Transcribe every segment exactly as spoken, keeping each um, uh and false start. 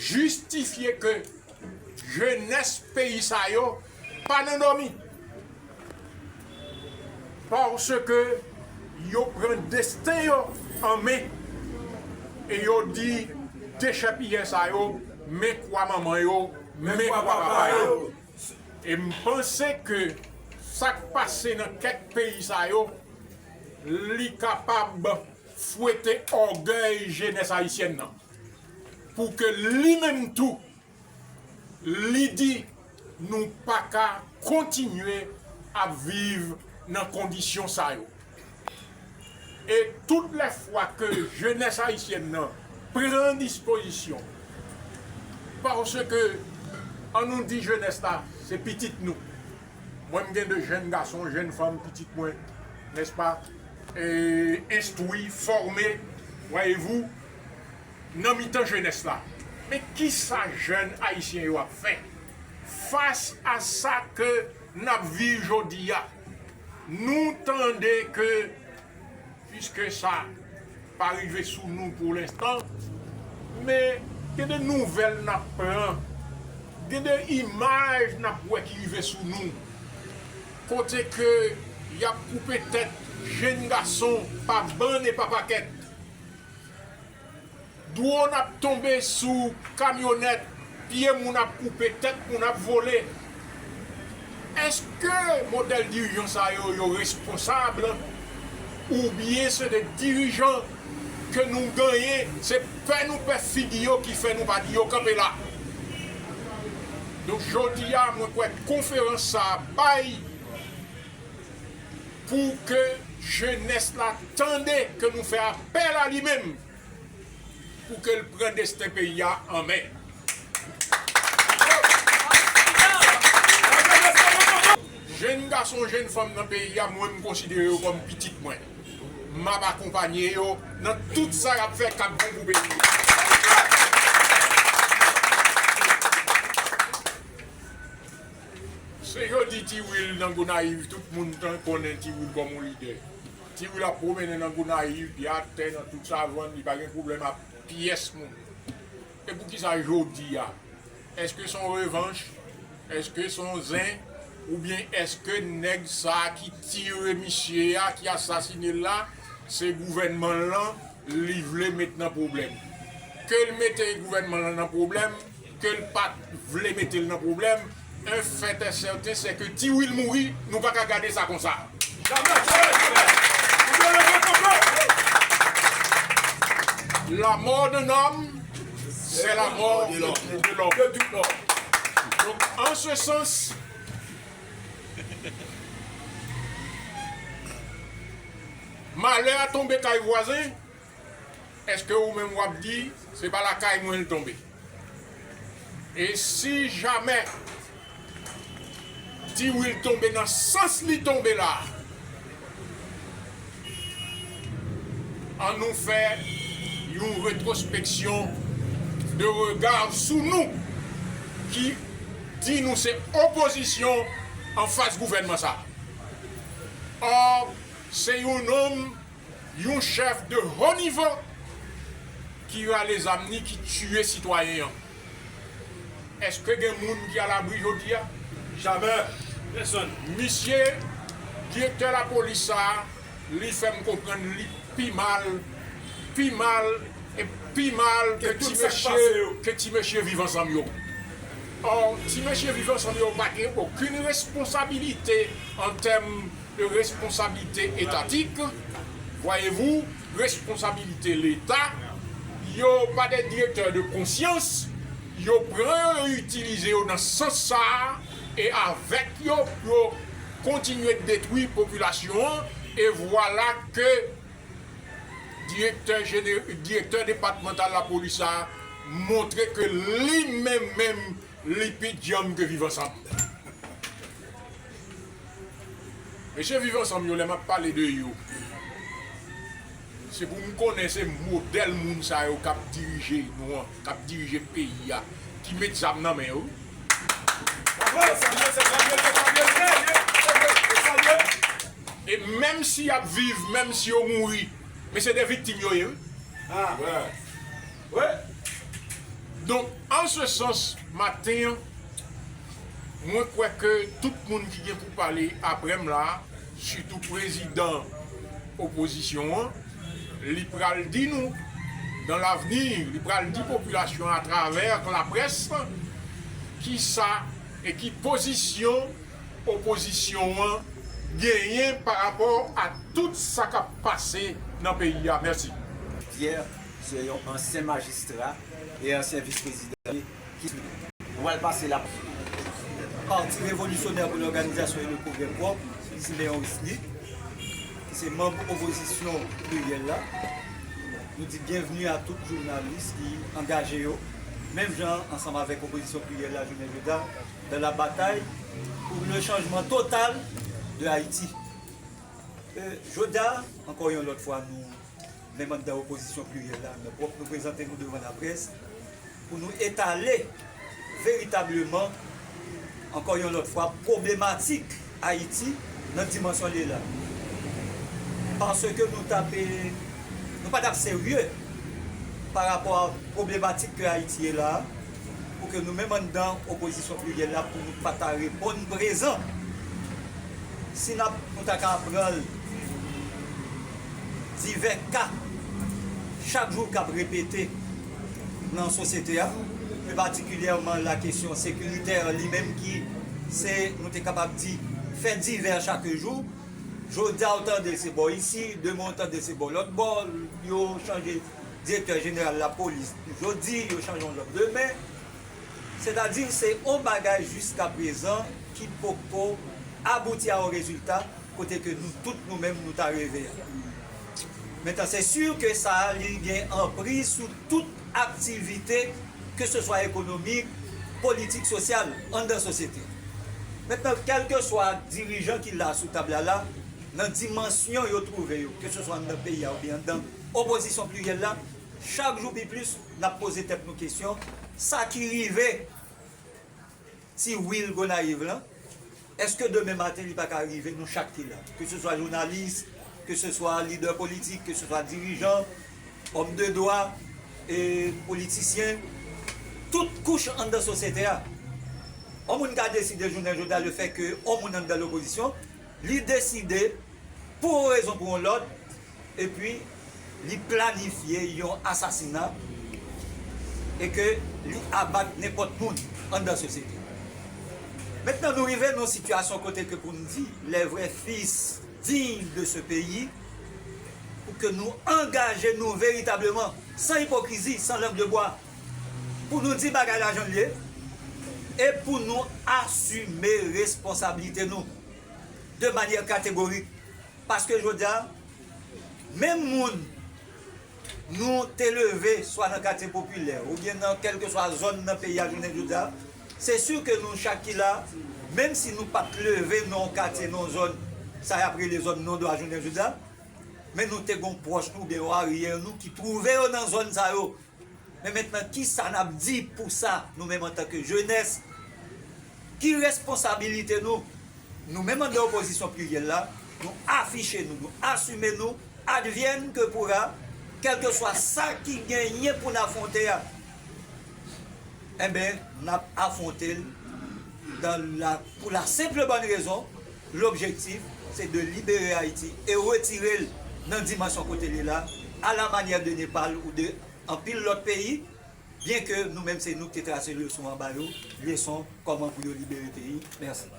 jistifye ke jenès peyi sa yo pa nan dòmi. Paske yo pran desten yo an men e yo di dechèpiyè sa yo, men kwa manman yo, men kwa papa yo. E m panse ke sa k pase nan kèk peyi sa yo, li kapab fwete ògèy jenès ayisyèn nan. Pou ke li menm tou, li di nou pa ka kontinye ap viv nan kondisyon sa yo. E tout lè fwa ke jenès ayisyèn nan pran dispozisyon, paske an nou di jenès la, se pitit nou. Mwen, m gen de jèn gason, jèn fanm, pitit mwen, nèspa, e, enstwi, fòme, vwayevou, nan mitan jenès la. Men kisa jèn ayisyen yo ap fè? Fas a sa ke n ap viv jodi a, nou tande ke, piske sa pa rive sou nou pou lenstan, men gen de nouvèl n ap pran, gen de imaj n ap wè ki rive sou nou, kote ke y ap koupe tèt jenn gason pa bann e pa pakèt. Dwòn ap tonbe sou kamyonèt, pye moun ap koupe, tèt moun ap vole. Èske modèl dirijan sa yo, yo responsab? Oubyen se de dirijan ke nou genyen, se pè nou pè figi yo ki fè nou pa di yo kanpe la? Donk, jodi a, mwen kwè konferans sa a bay pou ke jenès la tande ke nou fè apèl a li menm pou ke l pran desten peyi a an men. Jenn gason, jenn fanm nan peyi a, mwen, m konsidere yo kòm pitit mwen. M ap akonpanye yo nan tout sa y ap fè k ap bon pou peyi a. Se jodi Ti Wil nan Gonayiv, tout moun tan konnen Ti Wil kòm yon lidè. Ti Wil ap pwomennen nan Gonayiv, pye atè nan tout savann, li pa gen pwoblèm ak pyès moun. E poukisa jodi a? Èske se yon revanch? Èske se yon zen? Oubyen èske nèg sa a ki tire misye a, ki asasine l la, se gouvènman l lan li vle met nan pwoblèm? Ke l mete gouvènman l lan nan pwoblèm, ke l pa t vle mete l nan pwoblèm, un fait est certain, c'est que Ti Wil mouri, nou pa ka gade sa konsa. La mort d'un homme, c'est la mort de l'homme. Donk, an se sans, malè a tonbe kay vwazen, èske ou menm w ap di, se pa lakay mwen l tonbe? E si jamè Ti Wil tonbe nan sans li tonbe la, an nou fè yon retwospeksyon de rega sou nou ki di nou se opozisyon anfas gouvènman sa. Or, se yon nonm, yon chèf de haut niveau ki rale zam ni, ki tiye sitwayen an. Èske gen moun ki alabri jodi a? Jamè. Pèsonn. Misye, direktè lapolis sa a, li fè m konprann li pi mal, pi mal, e pi mal ke ti mesye, ke ti mesye Viv Ansanm yo. Or, ti mesye Viv Ansanm yo pa gen okenn responsabilite an tèm de responsabilité étatique, voyez-vous, responsabilité Leta, yo pa de direktè de konsyans, yo pran yo, yo itilize yo nan sans sa a, e avèk yo, yo kontinye detwi popilasyon an, e vwala ke direktè jene-, direktè depatmantal lapolis la montre ke li menm menm, li pi djanm ke Viv Ansanm. Mesye Viv Ansanm yo, lè m ap pale de yo, se pou m konnen se modèl moun sa yo k ap dirije nou an, k ap dirije peyi a, ki met zam nan men yo. E menm si y ap viv, menm si yo mouri, men se de viktim yo ye, wi. Ah. Wi. Donk, An se sans, maten an, mwen kwè ke tout moun ki gen pou pale apre m la, sitou prezidan opozisyon an, li pral di nou, dans l'avenir, li pral di popilasyon an atravè laprès, kisa e ki pozisyon opozisyon an genyen pa rapò a tout sa k ap pase nan peyi a. Mèsi. Pierre, se yon ansyen majistra e ansyen vis prezidan ki pral pase la. Pati Revolisyonè pou Lòganizasyon e le Pwogrè Pwòp, Simeon Wisly, ki se manm opozisyon pliryèl la. Nou di byenvni a tout jounalis ki angaje yo, menm jan ansanm avèk opozisyon pliryèl la jounen jodi a, dans la bataille pour le changement total de Haïti. Jodi a, ankò yon lòt fwa, nou menm anndan opozisyon pliryèl la, nou pwòp nou prezante nou devan laprès pou nou etale veritableman, ankò yon lòt fwa, pwoblematik Ayiti nan dimansyon li ye la. Paske nou t ap, nou pa t ap serye pa rapò a pwoblematik ke Ayiti ye la a, pou ke nou menm anndan opozisyon pliryèl la, pou nou pa ta reponn prezan. Si n ap, nou ta ka pran l, divè ka chak jou k ap repete nan sosyete a, pli patikilyèman la kesyon sekiritè li menm ki se, nou te kapab di, fè divè chak jou. Jodi a w tande se bò isi, demen w tande se bò lòt bò, yo chanje direktè jeneral lapolis jodi, yo chanje yon lòt demen. Sètadi se yon bagay jiskaprezan ki poko abouti a yon rezilta kote ke nou tout nou menm nou ta reve a. Mentnan se si ke sa li gen anpriz sou tout aktivite, ke se swa ekonomik, politik, sosyal, anndan sosyete. Mentnan kèlkeswa dirijan ki la sou tab la la, nan dimansyon yo twouve yo, ke se swa anndan peyi a oubyen anndan opozisyon pliryèl la, chak jou pi plis n ap poze tèt nou kesyon, sa ki rive ti Wil Gonayiv lan, èske demen maten li pa ka rive nou chak ki la, ke se swa jounalis, ke se swa lidè politik, ke se swa dirijan, òm de dwa, e politisyen, tout kouch anndan sosyete a. Yon moun ka deside jounen jodi a lefètke yon moun anndan lopozisyon, li deside pou yon rezon pou yon lòt, epi li planifye yon asasina e ke li abat nenpòt moun anndan sosyete. Mentnan nou rive nan yon sitiyasyon kote ke pou n di les vrais fils dignes de ce pays, pou ke nou angaje nou veritableman, san ipokrizi, san lang de bwa, pou nou di bagay la jan l ye e pou nou asime responsablite nou de manyè kategorik. Paske jodi a, menm moun nou te leve swa nan katye popilè oubyen nan kèlkeswa zòn nan peyi a jounen jodi a, se si ke nou chak ki la, menm si nou pa t leve nan yon katye, nan yon zòn, sa y ap rele zòn non dwa jounen jodi a, men nou te gen yon pwòch nou oubyen yon aryè nou ki twouve yo nan zòn sa yo. Men mentnan kisa n ap di pou sa, nou menm antanke jenès? Ki responsabilite nou? Nou menm anndan opozisyon pliryèl la, nou afiche nou, nou asime nou, advienne que pourra, kèlkeswa sa ki genyen pou n afwonte a, enben n ap afwonte l dan la, pou la senp bòn rezon, lobjektif se de libere Ayiti e retire l nan dimansyon kote l ye la, a la manyè de Nepal ou de anpil lòt peyi, byenke nou menm se nou ki te trase leson an ba yo, leson kòman pou yo libere peyi. Mèsi.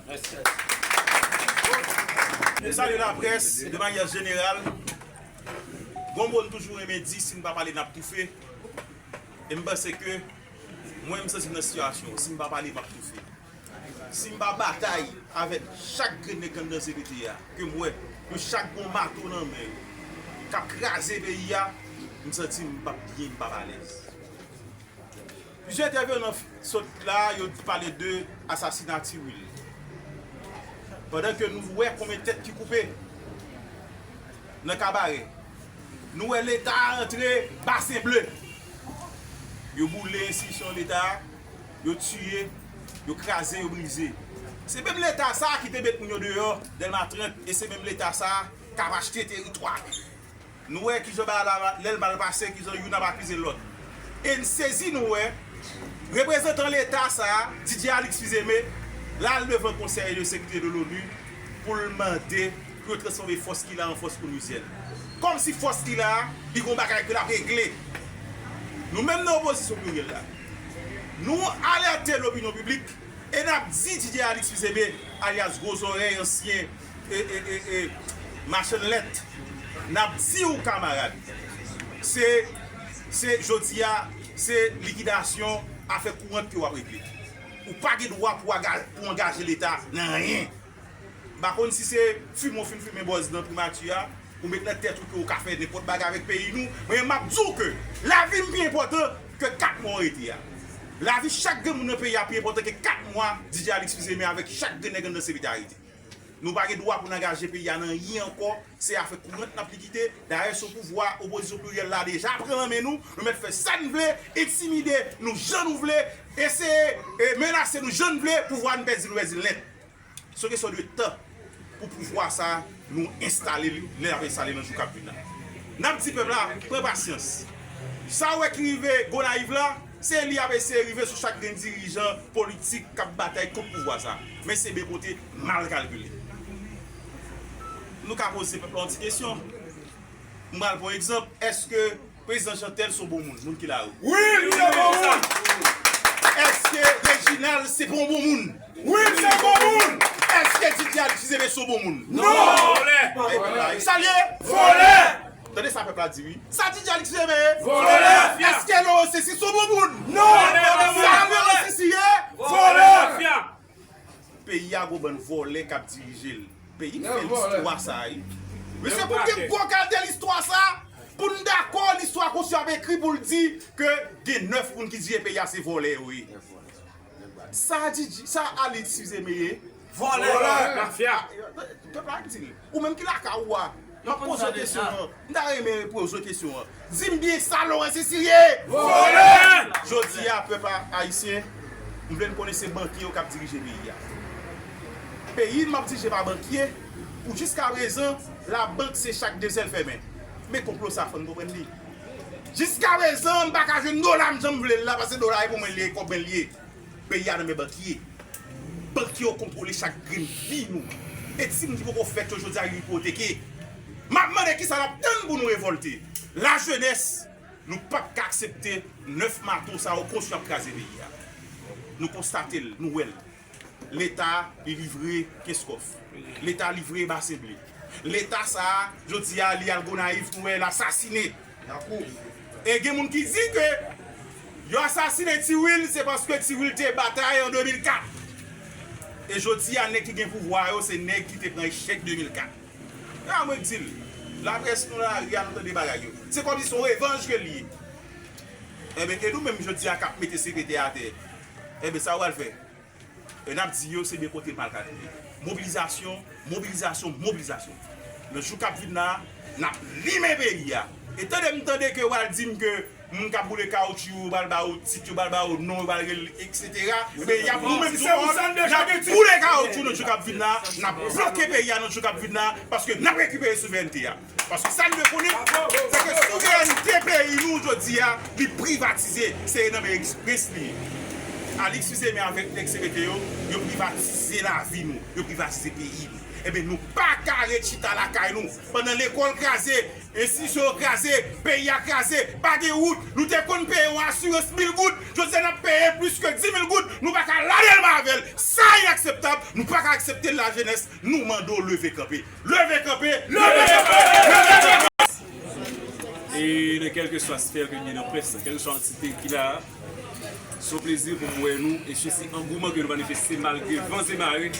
Nou salye laprès de manyè jeneral. Gon mo n toujou renmen di, si n pa pale n ap toufe. E m panse ke mwen m santi m nan sitiyasyon, si m pa pale m ap toufe. Si m pa batay avèk chak grenn nèg anndan C P T a, ke m wè yo chak gen yon mato nan men yo, k ap kraze peyi a, m santi m p ap byen, m p ap alèz. Plizyè entèvenan sot la, yo pale de asasina Ti Wil. Pandan ke nou wè konbyen tèt ki koupe nan Kabarè, nou wè Leta antre Basen Ble. Yo boule enstitisyon Leta, yo tiye, yo kraze, yo brize. Se menm Leta sa a ki te met moun yo deyò Dèlma trant e se menm Leta sa a k ap achte teritwa. Nou wè kijan bagay la, lè l mal pase, kijan youn ap akize lòt. E n sezi nou wè Reprezantan Leta sa a, Didier Alix Fils-Aimé, l al devan Konsèy de Sekirite de l'ONU pou l mande pou yo transfòme fòs ki la an fòs onusyèn. Kòmsi fòs ki la a, li gon bagay ke l ap regle. Nou menm nan opozisyon pliryèl la, nou alète lopinyon piblik e n ap di Didier Alix Fils-Aimé, alyas Gwo Zòrèy, ansyen e, e, e, e, machann lèt, n ap di w, kamarad, se, se jodi a, se likidasyon afè kourant ke w ap regle. Ou pa gen dwa pou aga-, pou angaje Leta nan anyen. M pa konn si se fimen w fin fimen bòz nan primati a, ou met nan tèt ou ke w ka fè nenpòt bagay avèk peyi nou, mwen menm m ap di w ke lavi m pi enpòtan ke kat mwa w rete a. Lavi chak grenn moun nan peyi a pi enpòtan ke kat mwa Didier Alix Fils-Aimé avèk chak grenn nèg anndan Sekirite a rete. Nou pa gen dwa pou n angaje peyi a nan anyen ankò. Se afè kourant n ap likide. Dayè, se yon pouvwa opozisyon pliryèl la deja pran nan men nou. Nou mèt fè sa n vle, entimide nou jan nou vle, eseye e menase nou jan n vle, pouvwa a nou pèdi l, nou pèdi l nèt. Se yon kesyon de tan pou pouvwa sa a nou enstale l, lè n ap enstale l nan jou k ap vin la. N ap di pèp la, pran pasyans. Sa w wè ki rive Gonayiv la, se li ap eseye rive sou chak grenn dirijan politik k ap batay kont pouvwa sa a. Men se byen pote mal kalkile. Nou ka poze pèp la yon ti kesyon. M pral pran egzanp, èske Prezidan Chantèl se yon bon moun, moun ki la yo? Wi, li se bon moun. Èske Reginald se pa yon bon moun? Wi, li se bon moun. Èske Didier Alix Fils-Aimé se yon bon moun? Non. Vòlè. Sa l ye? Vòlè. Tande sa pèp la di, wi. Sa Didier Alix Fils-Aimé ye? Vòlè. Èske Laurent Cécy se yon bon moun? Non. Sa Laurent Cécy ye? Vòlè. Peyi a gon bann vòlè k ap dirije l. Peyi k fè listwa sa a, wi. Mesye, pou n gen gwo kalite listwa sa a, pou n dakò, listwa konstwi ap ekri pou l di ke gen nèf moun ki dirije peyi a se vòlè yo ye. Sa Didi, sa Alix Fils-Aimé ye? Vòlè. Mafya. Pèp la di l. Ou menm ki lakay ou a, m ap poze w kesyon an. M ta renmen poze w kesyon an. Di m byen sa Laurent Cécy ye? Vòlè! Jodi a, pèp a-, ayisyen, m vle n konnen se bankye yo k ap dirije peyi a. Peyi m ap dirije pa bankye, pou jiskaprezan, labank se chak de sèl fèmen. Men konplo sa, fò n konprann li. Jiskaprezan, m pa ka jwenn dola m jan m vle l la, paske dola e pou mwen li ye, kòb mwen li ye. Peyi a nan men bankye. Bankye yo kontwole chak grenn vi nou. E timoun ki poko fèt yo jodi a yo ipoteke. M ap mande kisa n ap tann pou nou revòlte. Lajenès, nou p ap ka aksepte nèf mato sa yo konstwi ap kraze peyi a. Nou konstate l, nou wè l. Leta, li livre Kenskòf. Leta livre Basen Ble. Leta sa a, jodi a, li al Gonayiv, nou wè l asasine. E gen moun ki di ke yo asasinen Ti Wil, se paske Ti Wil te batay an de mil kat. E jodi a, nèg ki gen pouvwa yo, se nèg ki te pran echèk de mil kat. E a mwen k di l, laprès nou lari a, nou tande bagay yo. Se kòmsi se yon revanj ke l ye. Enben, e nou menm jodi a k ap mete C P T atè, enben, sa w pral fè? E n ap di yo, se byen kote l pral kalkile. Mobilizasyon, mobilizasyon, mobilizasyon. Nan jou k ap vin la, n ap limen peyi a. E tande m tande ke yo pral di m ke moun k ap boule kawotchou yo pral ba yo tit, yo pral ba yo non, yo pral rele, etsetera. Ebyen, y ap nou menm tou, n ap boule kawotchou nan jou k ap vin la, n ap bloke peyi a nan jou k ap vin la, paske n ap rekipere souverènte a. Paske sa n dwe konnen, se ke souverènte peyi nou jodi a, li privatize, se nan men Express li ye. Alix Fils-Aimé avèk nèg C P T yo, yo privatize lavi nou, yo privatize peyi nou. Ebyen, nou pa ka ret chita lakay nou pandan lekòl kraze, enstitisyon yo kraze, peyi a kraze, pa gen wout, nou te konn peye yon asirans mil goud, jodi a n ap peye plis ke di mil goud, nou pa ka lage l men avè l. Sa inakseptab, nou pa ka aksepte l, lajenès, nou mande w leve kanpe. Leve kanpe! Leve kanpe! Leve kanpe! E nan kèlkeswa sfè ke n ye nan près, kèlkeswa antite ki la a, se yon plezi pou m wè nou, e se si angouman ke nou manifeste malgre van e mare,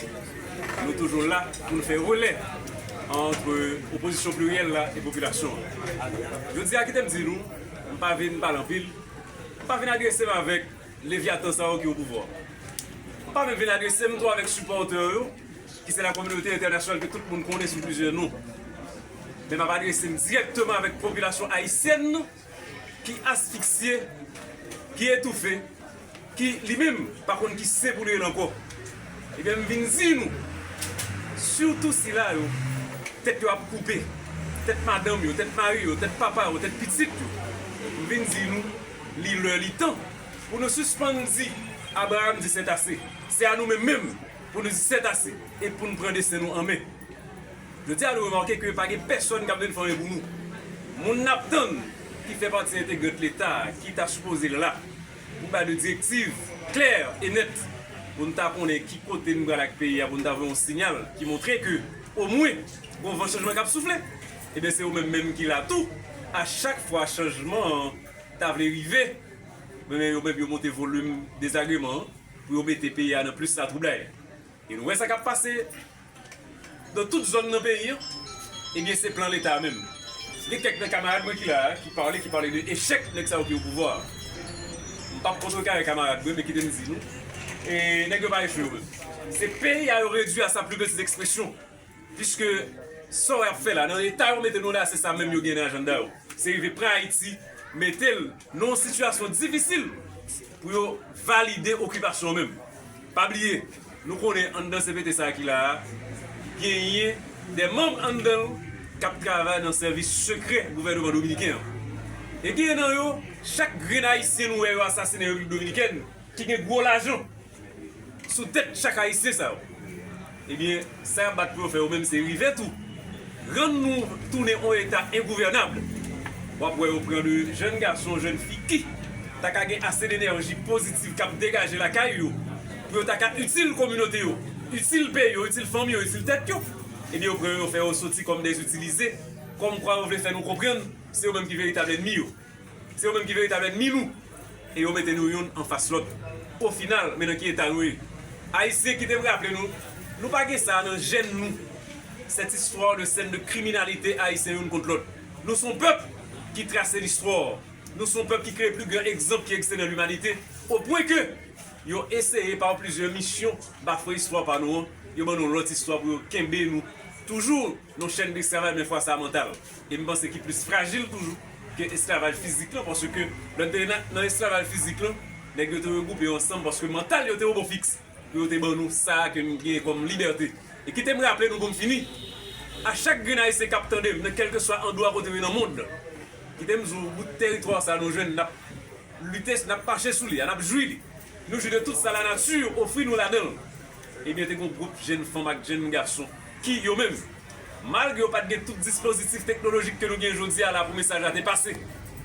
nou toujou la pou n fè relè ant opozisyon pliryèl la e popilasyon an. Jodi a, kite m di nou, m pa vin pale anpil, m pa vin adrese m avèk Levyatan sa yo ki o pouvwa. M pa menm vin adrese m tou avèk sipòtè yo, ki se la kominote entènasyonal ke tout moun konnen sou plizyè non. Men m ap adrese m dirèkteman avèk popilasyon ayisyèn ki asfiksye, ki etoufe, ki li menm pa konn ki sen pou li rele ankò. Ebyen, m vin di nou, sitou sila yo, tèt yo ap koupe, tèt madanm yo, tèt mari yo, tèt papa yo, tèt pitit yo. M vin di nou, li lè, li tan Pou nou sispann di, Abraram di sètase. Se a nou menm menm pou nou di sètase e pou n pran desten nou an men. Jodi a, nou remake ke pa gen pèsonn k ap vin fè anyen pou nou. Moun n ap tann ki fè pati entegrant Leta a, ki ta sipoze la pou bay de direktiv klè e nèt, pou n ta konnen ki kote n pral ak peyi a, pou n ta voye yon siyal ki montre ke omwen gon van chanjman k ap soufle. Ebyen, se yo menm menm ki la tou. A chak fwa chanjman an ta vle rive, men yo menm yo monte volim dezagreman an pou yo mete peyi a nan plis latwoublay. E nou wè sa k ap pase nan tout zòn nan peyi an. Ebyen, se plan Leta a menm. Gen kèk nan kamarad mwen ki la a, ki pale, ki pale de echèk nèg sa yo ki o pouvwa a. M p ap kontrekare kamarad mwen, men kite m di nou, e nèg yo pa echwe yo menm. Se peyi a yo redui a sa pli peti ekspresyon. Piske sa y ap fè la, nan eta yo mete nou la, se sa menm yo gen nan ajanda yo. Se rive pran Ayiti, mete l nan yon sitiyasyon difisil pou yo valide okipasyon an menm. Pa bliye, nou konnen anndan C P T sa a ki la a, genyen de manm anndan l k ap travay nan sèvis sekrè gouvènman dominiken an. E genyen nan yo, chak grenn Ayisyen nou wè yo asasinen Repiblik Dominikèn, ki gen gwo lajan sou tèt chak Ayisyen sa yo. Ebyen, sa y ap bat pou yo fè yo menm, se rive tou rann nou tounen yon eta engouvènab. W ap wè yo pran de jèn gason, jèn fi ki ta ka gen ase de enèji pozitiv k ap degaje lakay yo, pou yo ta ka itil kominote yo, itil peyi yo, itil fanmi yo, itil tèt yo. Ebyen, yo pran yo, yo fè yo soti kòm de itilize, kòmkwa yo vle fè nou konprann se yo menm ki veritab ènmi yo. Se yo menm ki veritab ènmi nou. E yo mete nou youn anfas lòt. Ofinal, men nan ki eta nou ye? Ayisyen, kite m raple nou, nou pa gen sa nan jèn nou. Cette histoire de scène de criminalité ayisyen youn kont lòt. Nou se yon pèp ki trase listwa. Nou se yon pèp ki kreye pli gran egzanp ki egziste nan limanite, o pwen ke yo eseye, pa plizyè misyon, bafwe istwa pa nou an, yo ban nou lòt istwa pou yo kenbe nou toujou nan chèn desklavaj, men fwa sa a mantal. E m panse ki plis frajil toujou ke esklavaj fizik lan, paske lè n te nan, nan esklavaj fizik lan, nèg yo te regwoupe yo ansanm paske mantal yo te o bon fiks pou yo te ban nou sa a ke n gen kòm libète. E kite m raple nou pou m fini, a chak grenn Ayisyen k ap tande m, nan kèlkeswa andwa kote w ye nan mond, kite m di w, bout tèritwa sa a nou jwenn, n ap lite, n ap mache sou li a, n ap jwi li. Nou jwi de tout sa lanati ofri nou ladan l. Ebyen, te gen yon gwoup jèn fanm ak jèn gason ki, yo menm, malgre yo pa t gen tout dispozitif teknolojik ke nou gen jodi a la pou mesaj la te pase,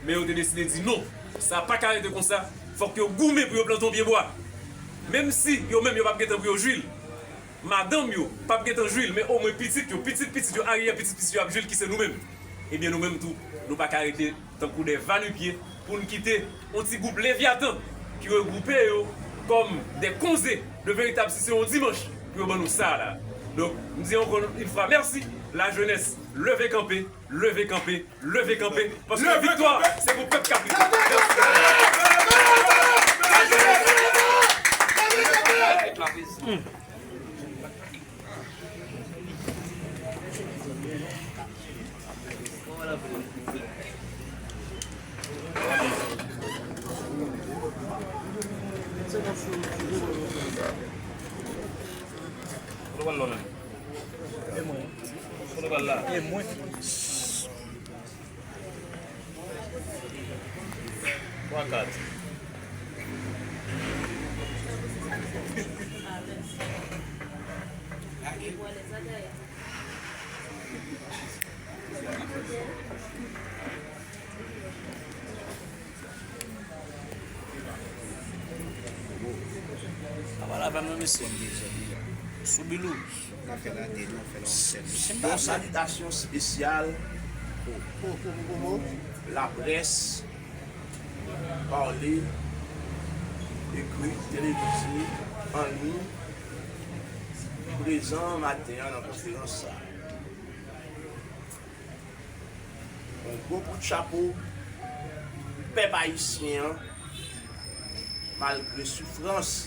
men yo te deside di non, sa pa ka rete konsa, fòk yo goumen pou yo plante yon pye bwa. Menm si yo menm yo p ap gen tan pou yo jwi l, madanm yo p ap gen tan jwi l, men omwen pitit yo, pitit pitit yo, aryè pitit pitit yo ap jwi l, ki se nou menm. Ebyen, nou menm tou, nou pa ka rete tankou de va nu pieds pou n kite yon ti gwoup Levyatan ki regwoupe yo kòm de konze, de veritab, si se yon dimanch pou yo ban nou sa la. Donk, m di ankò yon fwa mèsi, lajenès, leve kanpe, leve kanpe, leve kanpe, paske viktwa se pou pèp k ap lite. Mèsi. Kote w pral la menm? Kote w pral la? Twa kat. Apa la fè m nan mesye. Sou Bilou. Yon salitasyon espesyal pou laprès, pale, ekri, televize, an liy, prezan maten an nan konferans sa a. Yon gwo kout chapo pèp ayisyen an, malgre soufrans,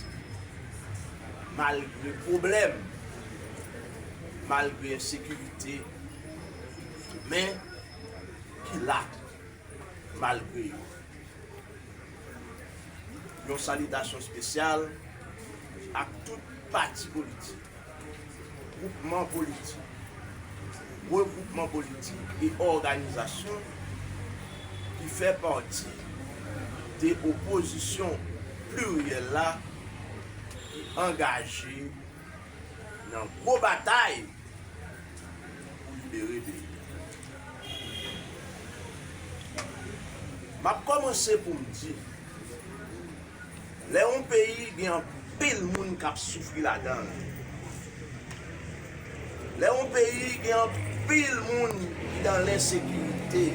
malgre pwoblèm, malgre ensekirite, men ki la malgre yo. Yon salitasyon espesyal ak tout pati politik, gwoupman politik, regwoupman politik e òganizasyon ki fè pati de opozisyon pliryèl la ki angaje nan gwo batay pou libere peyi a. M ap kòmanse pou m di, lè yon peyi gen anpil moun k ap soufri ladan l, lè yon peyi gen anpil moun ki dan lensekirite,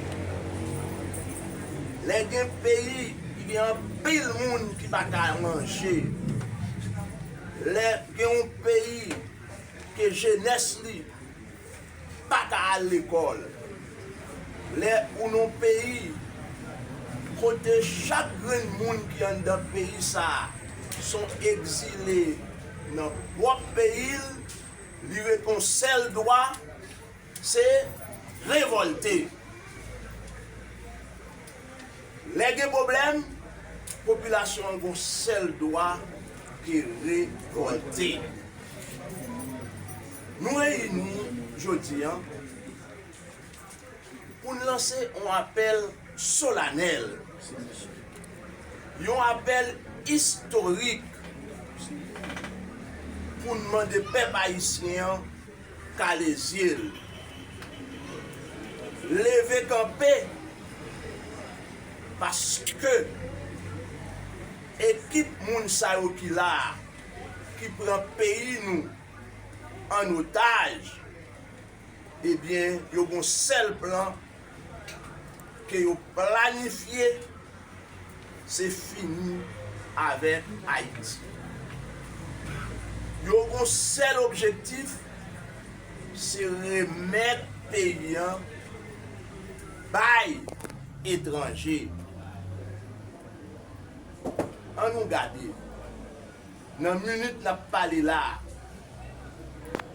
lè gen peyi ki gen anpil moun ki pa ka manje, lè gen yon peyi ke jenès li pa ka al lekòl, lè ou nan yon peyi kote chak grenn moun ki anndan peyi sa a se yon egzile nan pwòp peyi l, li ret yon sèl dwa, se revòlte. Lè gen pwoblèm, popilasyon an gen yon sèl dwa, se revòlte. Nou reyini jodi a pou n lanse yon apèl solanèl, yon apèl istorik pou n mande pèp ayisyen an kale zye l, leve kanpe, paske ekip moun sa yo ki la a, ki pran peyi nou an otaj, ebyen, yo gon sèl plan ke yo planifye, se fini avèk Ayiti. Yo gon sèl objektif, se remèt peyi a bay etranje. Ann nou gade, nan minit n ap pale la a,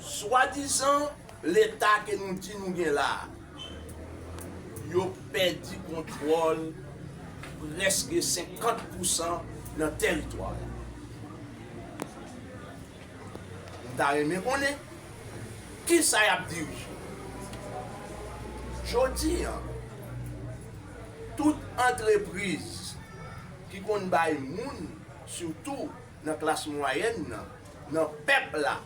swadizan Leta ke nou di nou gen la a, yo pèdi kontwòl prèske senkant pousan nan tèritwa a. M ta renmen konnen kisa y ap dirije. Jodi a, tout antrepriz ki konn bay moun, sitou nan klas mwayèn nan, nan pèp la,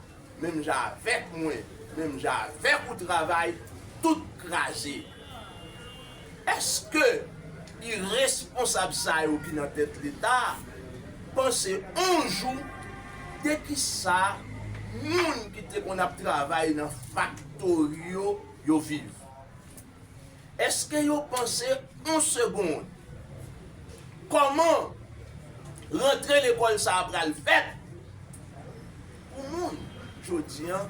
menm jan avèk mwen, menm jan avèk ou travay, tout kraze. Èske iresponsab sa yo ki nan tèt Leta a panse yon jou de kisa moun ki te konn ap travay nan faktori yo, yo viv? Èske yo panse yon segonn kòman rantre lekòl sa a pral fèt pou moun jodi a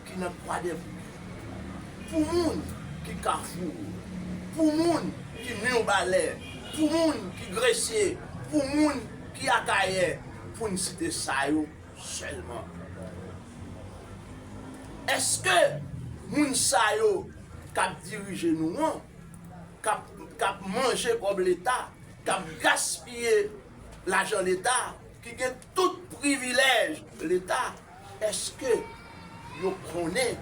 ki nan Kwadèboukè, pou moun ki Kafou, pou moun ki Mibalè, pou moun ki Gresye, pou moun ki Akayè, pou n site sa yo sèlman? Èske moun sa yo k ap dirije nou an, k ap, k ap manje kòb Leta, k ap gaspiye lajan Leta, ki gen tout privilèj Leta, èske yo konnen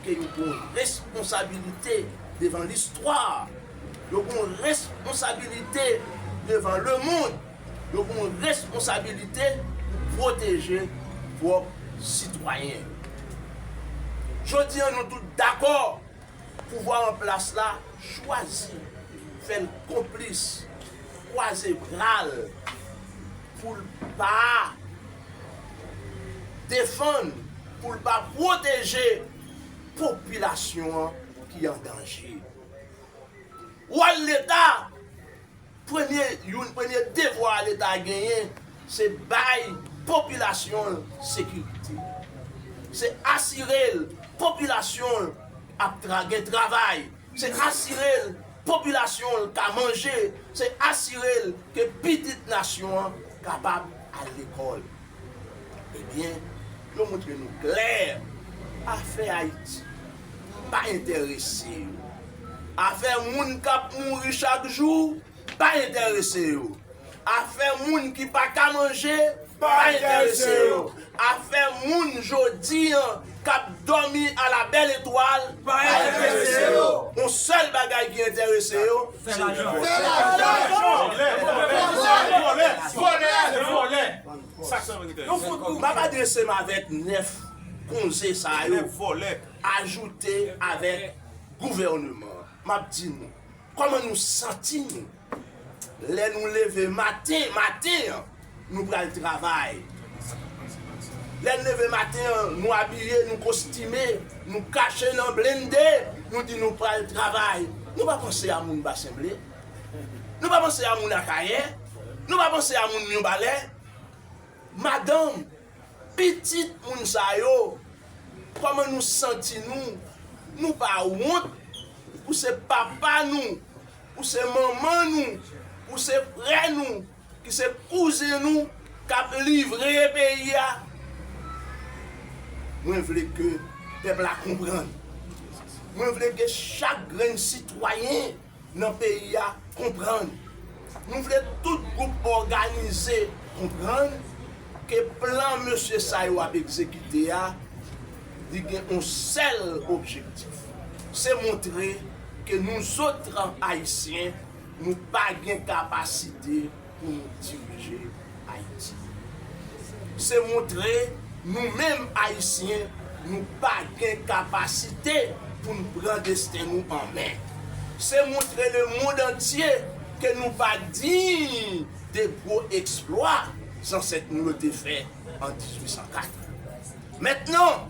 ke yo gen yon responsabilite devan listwa, yo gen yon responsabilite devan lemonn, yo gen yon responsabilite pou pwoteje pwòp sitwayen yo? Jodi a, nou tout dakò, pouvwa an plas la chwazi fè l konplis, kwaze bra l pou l pa defann, pou l pa pwoteje popilasyon an ki an danje. Wòl Leta, premye, youn premye devwa Leta genyen, se bay popilasyon l sekirite. Se asire l popilasyon l ap tra-, gen travay. Se asire l popilasyon l ka manje. Se asire l ke pitit nasyon an kapab al lekòl. Ebyen, yo montre nou klè, afè Ayiti pa enterese yo. Afè moun k ap mouri chak jou pa enterese yo. Afè moun ki pa ka manje pa enterese yo. Afè moun jodi an k ap dòmi a la bèl etwal pa enterese yo. Yon sèl bagay ki enterese yo, se vòlè, vòlè, vòlè, vòlè. M ap adrese m avèk nèf konze sa yo, ajoute avèk gouvènman an. M ap di nou, kòman nou santi nou lè nou leve maten, maten an, nou pral travay. Lè n leve maten an, nou abiye, nou kostime, nou kache nan blende, nou di nou pral travay. Nou pa panse a moun Basen Ble? Nou pa panse a moun Akayè? Nou pa panse a moun Mibalè? Madanm, pitit moun sa yo, kòman nou santi nou? Nou pa wont pou se papa nou, pou se manman nou, pou se frè nou, ki se kouzen nou k ap livre peyi a? Mwen vle ke pèp la konprann. Mwen vle ke chak grenn sitwayen nan peyi a konprann. Nou vle tout gwoup òganize konprann ke plan mesye sa yo ap egzekite a, li gen yon sèl objektif. Se montre ke nou zòt Ayisyen, nou pa gen kapasite pou nou dirije Ayiti. Se montre nou menm Ayisyen, nou pa gen kapasite pou n pran desten nou an men. Se montre lemonn antye ke nou pa diy de gwo eksplwa zansèt nou yo te fè an dizuit san kat. Mentnan,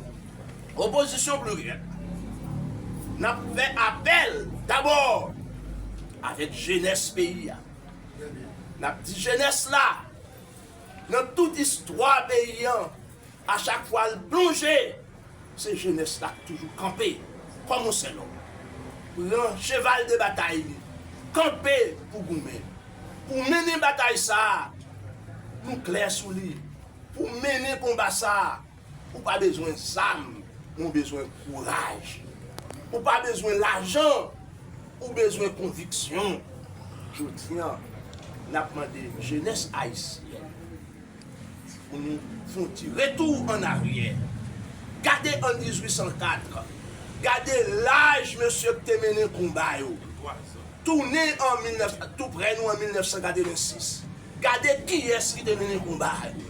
opozisyon pliryèl, n ap fè apèl dabò avèk jenès peyi a. N ap di jenès la, nan tout istwa peyi an, a chak fwa l plonje, se jenès la k toujou kanpe kòm yon sèl òm. Pran cheval de batay li, kanpe pou goumen. Pou mennen batay sa a, nou klè sou li. Pou mennen konba sa a, ou pa bezwen zam, men ou bezwen kouraj. Ou pa bezwen lajan, ou bezwen konviksyon. Jodi a, n ap mande jenès ayisyèn pou nou fè yon ti retou ann aryè. Gade an dizuit san kat, gade laj mesye k te mennen konba yo. Tounen an mil nèf, tou prè nou an mil nèf san katrevensis. Gade kiyès ki te mennen konba yo.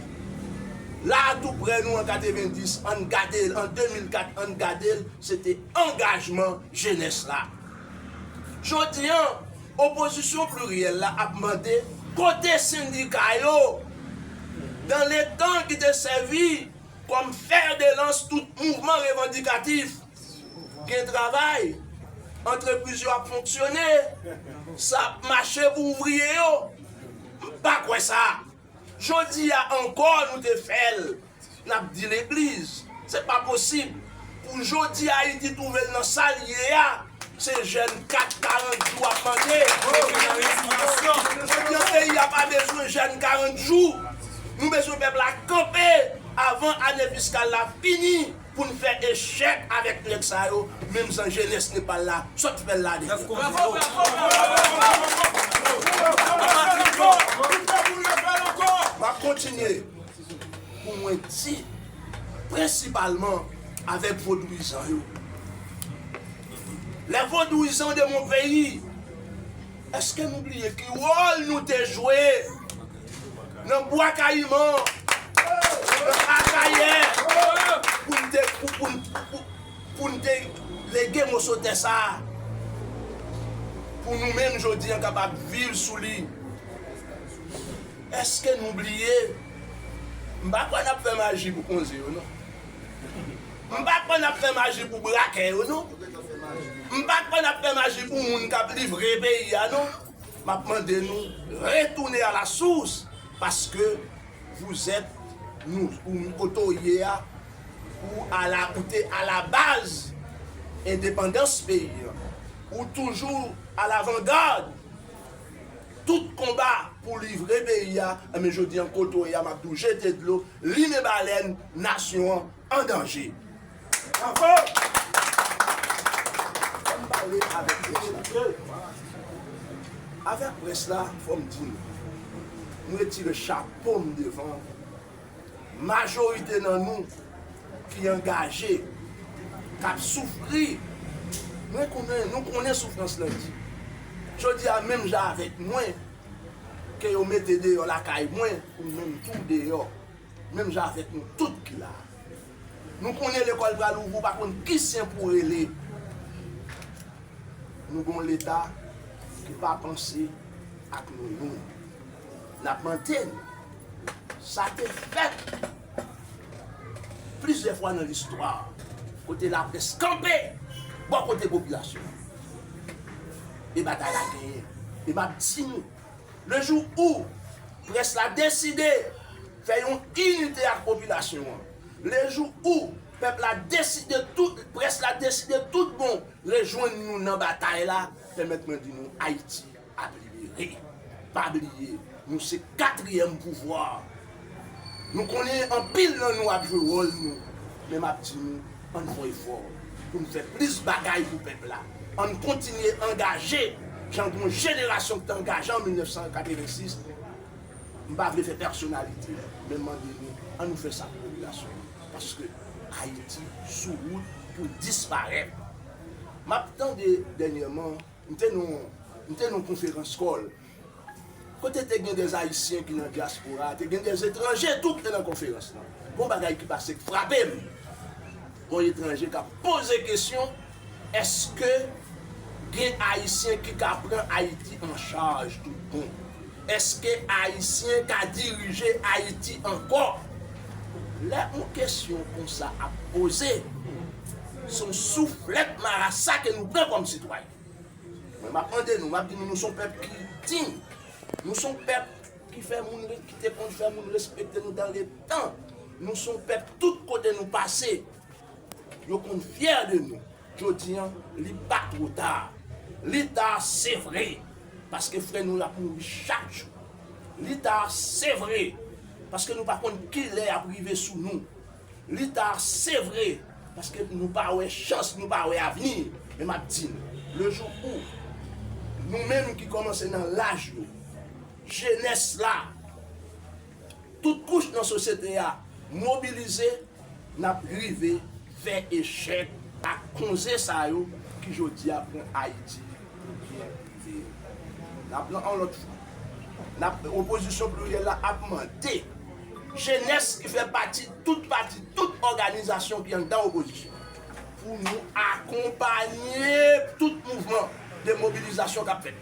La a tou prè nou an katrevendis, ann gade l, an de mil kat, ann gade l, se te angajman jenès la. Jodi a, opozisyon pliryèl la ap mande kote sendika yo, dans le temps ki te sèvi kòm fè de lans tout mouvman revandikatif. Gen travay, antrepriz yo ap fonksyone, sa ap mache pou ouvriye yo. M pa kwè sa. Jodi a ankò nou te fè l, n ap di legliz, se pa posib pou jodi Ayiti twouve l nan sa l ye a, se jèn kat karant jou ap mande. Jodi a peyi a pa bezwen jèn karant jou, nou bezwen pèp la kanpe avan ane fiskal la fini. Pou n fè echèk avèk nèg sa yo, menm jan jenès Nepal la sot fè l la deja. M ap kontinye pou mwen di, prensipalman avèk vodouyizan yo. Les vodouyizan de mon pays, èske nou bliye ki wòl nou te jwe nan Bwa Kayiman, nan Akayè, pou n te, pou, pou, pou, pou n te lege moso tè sa a pou nou menm jodi a kapab viv sou li? Èske nou bliye? M pa kwè n ap fè maji pou konze yo, non. M pa kwè n ap fè maji pou brakè yo, non. M pa kwè n ap fè maji pou moun k ap livre peyi a, non. M ap mande nou retounen a la sous, paske vous êtes, nou, ou, kote w ye a, ou a la, ou te a la baz endepandans peyi a. Ou toujou a lavangad tout konba pou livre peyi a. Enben, jodi a, kote w ye a, m ap di w jete dlo, limen balèn, nasyon an an danje. Bravo! Fò m pale avèk près la. Avèk près la, fò m di nou, m retire chapo m devan majorite nan nou ki angaje, k ap soufri. Mwen konnen, nou konnen soufrans lan di. Jodi a, menm jan avèk mwen, ke yo mete deyò lakay mwen, ou menm tou deyò. menm jan avèk nou tout ki la. Nou konnen lekòl pral ouvri, ou pa konn ki sen pou rele. Nou gon Leta ki pa panse ak nou youn. N ap mande n, sa te fèt plizyè fwa nan listwa, kote laprès kanpe bò kote popilasyon an. E batay la genyen. E m ap di nou, le jou où près la deside fè yon inite ak popilasyon an, le jou où pèp la deside tout, près la deside tout bon rejwenn nou nan batay la, pèmèt mwen di nou, Ayiti ap libere. Pa bliye, nou se katriyèm pouvwa. Nou konnen anpil nan nou ap jwe wòl nou, men m ap di nou, ann fè efò pou n fè plis bagay pou pèp la. Ann kontinye angaje, jan gon jenerasyon ki te angaje an mil nèf san katrevensis. M pa vle fè pèsonalite, men m mande nou, ann nou fè sa pou popilasyon an. Paske Ayiti sou wout pou l disparèt. M ap tande dènyèman, m te nan, m te nan yon konferans kòl, kote te gen dè Ayisyen ki nan dyaspora, te gen dè etranje tou ki te nan konferans lan. Gon bagay ki pase k frape m. Gon etranje k ap poze kesyon, èske gen Ayisyen ki ka pran Ayiti an chaj tout bon? Èske Ayisyen ka dirije Ayiti ankò? Lè yon kesyon konsa ap poze, se yon souflèt marasa ke nou pran kòm sitwayen. Mwen, m ap mande nou, m ap di nou, nou se yon pèp ki diy. Nou se yon pèp ki fè moun re-, ki te konn fè moun respekte nou dan le tan. Nou se yon pèp tout kote nou pase, yo konn fyè de nou. Jodi an, li pa twò ta. Li ta, se vre, paske frè nou ap mouri chak jou. Li ta, se vre, paske nou pa konn ki lè y ap rive sou nou. Li ta, se vre, paske nou pa wè chans, nou pa wè avni. Men m ap di n, le jou où nou menm ki kòmanse nan laj yo, jenès la, tout kouch nan sosyete a mobilize, n ap rive fè echèk ak konze sa yo ki jodi a pran Ayiti pou byen prive yo. N ap lan yon lòt fwa. N ap, opozisyon pliryèl la ap mande jenès ki fè pati tout pati, tout òganizasyon ki anndan opozisyon, pou nou akonpanye tout mouvman de mobilizasyon k ap fèt.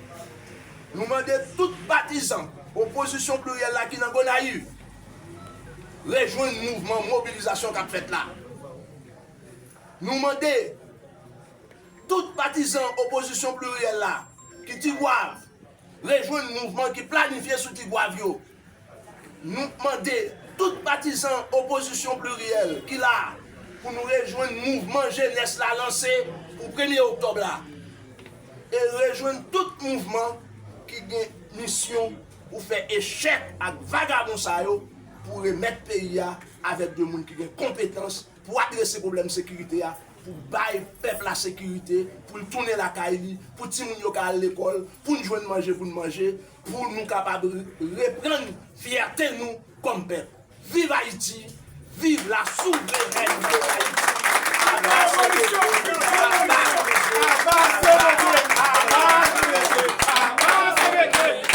Nou mande tout patizan opozisyon pliryèl la ki nan Gonayiv rejwenn mouvman mobilizasyon k ap fèt la. Nou mande tout patizan opozisyon pliryèl la ki Tigwav rejwenn mouvman ki planifye sou Tigwav yo. Nou mande tout patizan opozisyon pliryèl ki la pou nou rejwenn mouvman jenès la lanse pou premye oktòb la. E rejwenn tout mouvman ki gen misyon pou fè echèk ak vagabon sa yo, pou remèt peyi a avèk de moun ki gen konpetans, pou adrese pwoblèm sekirite a, pou bay pèp la sekirite, pou l tounen lakay li, pou timoun yo ka al lekòl, pou n jwenn manje pou n manje, pou nou kapab re-, reprann fyète nou kòm pèp. Viv Ayiti, viv la souverènte d'Ayiti. Aba C V T, aba C V T, aba C V T, aba C V T.